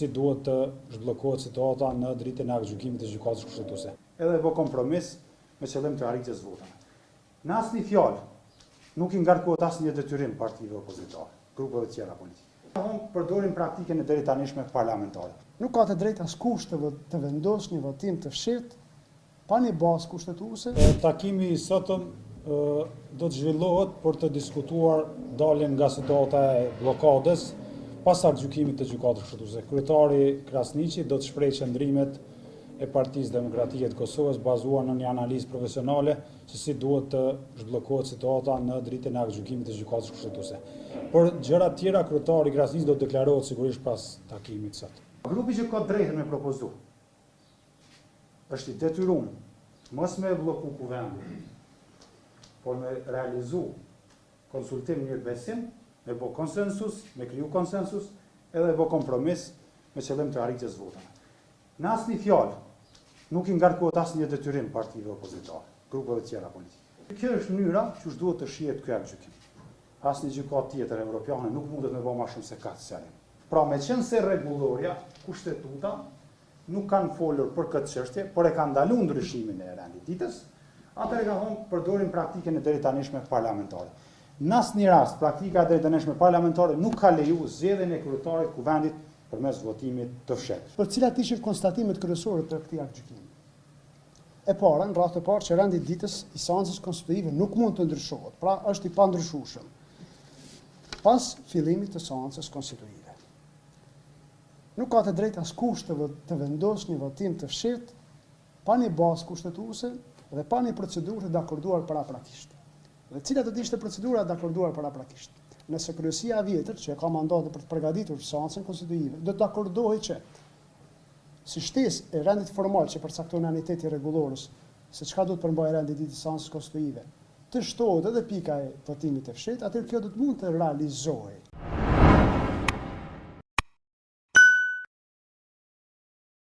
si duhet të zhbllokohet situata në dritën e aktgjykimit të Gjykatës Kushtetuese. Edhe bo kompromis me qëllim të arritjes së votave. Në asnjë fjalë nuk i ngarkohet asnjë detyrim partive opozitare, grupeve të tjera politike. Unë përdorim praktikën e deritanishme parlamentare. Nuk ka të drejtë askush të të vendosë një votim të fshehtë pa një bazë kushtetuese. Takimi i sotëm do të zhvillohet për të diskutuar daljen nga situata e bllokadës pas aktgjykimit të Gjykatës Kushtetuese. Kryetari Krasniqi do të shprehë qëndrimet e Partisë Demokratike të Kosovës bazuar në një analizë profesionale se si duhet të zhbllokohet situata në dritën e aktgjykimit të Gjykatës Kushtetuese. Për gjëra të tjera kryetari Krasniqi do të deklarohet sigurisht pas takimit sot. Grupi që ka drejtën me propozu është i detyrum mos me e blloku kuvendin, por me realizu konsultim mirëbesim, me bo konsensus, me kriju konsensus, edhe bo kompromis me qëllim të arritjes votave. Në asnjë fjalë nuk i ngarkohet asnjë detyrim partive opozitare, grupeve të tjera politike. Kjo është mënyra qysh duhet të shihet ky aktgjykim. Asnjë gjykatë tjetër evropiane nuk mundet me bo ma shumë se kaq sqarim. Pra, meqenëse rregullorja, kushtetuta, nuk kanë folur për këtë çështje, por e kanë ndalu ndryshimin e rendit ditës, atëherë kanë thonë përdorim praktikën e deritanishme parlamentare. Në asnjë rast praktika e deritanishme parlamentare nuk ka leju zgjedhjen e kryetarit të Kuvendit përmes votimit të fshehtë. Por cilat ishin konstatimet kryesore të këtij aktgjykimi? E para, në radhë të parë që rendi i ditës i seancës konstituive nuk mund të ndryshohet, pra është i pandryshueshëm pas fillimit të seancës konstituive. Nuk ka të drejtë askush të të vendosë një votim të fshehtë pa një bazë kushtetuese dhe pa një procedurë të dakorduar paraprakisht. Dhe cila do të ishte procedura e dakorduar paraprakisht? Nëse kryesia e vjetër, që e ka mandatin për të përgatitur seancën konstituive, do të dakordohej që si shtesë e rendit formal që përcakton neni 8 i rregullores se çka duhet të përmbajë rendi i ditës së seancës konstituive, të shtohet edhe pika e votimit të fshehtë, atëherë kjo do të mund të realizohej.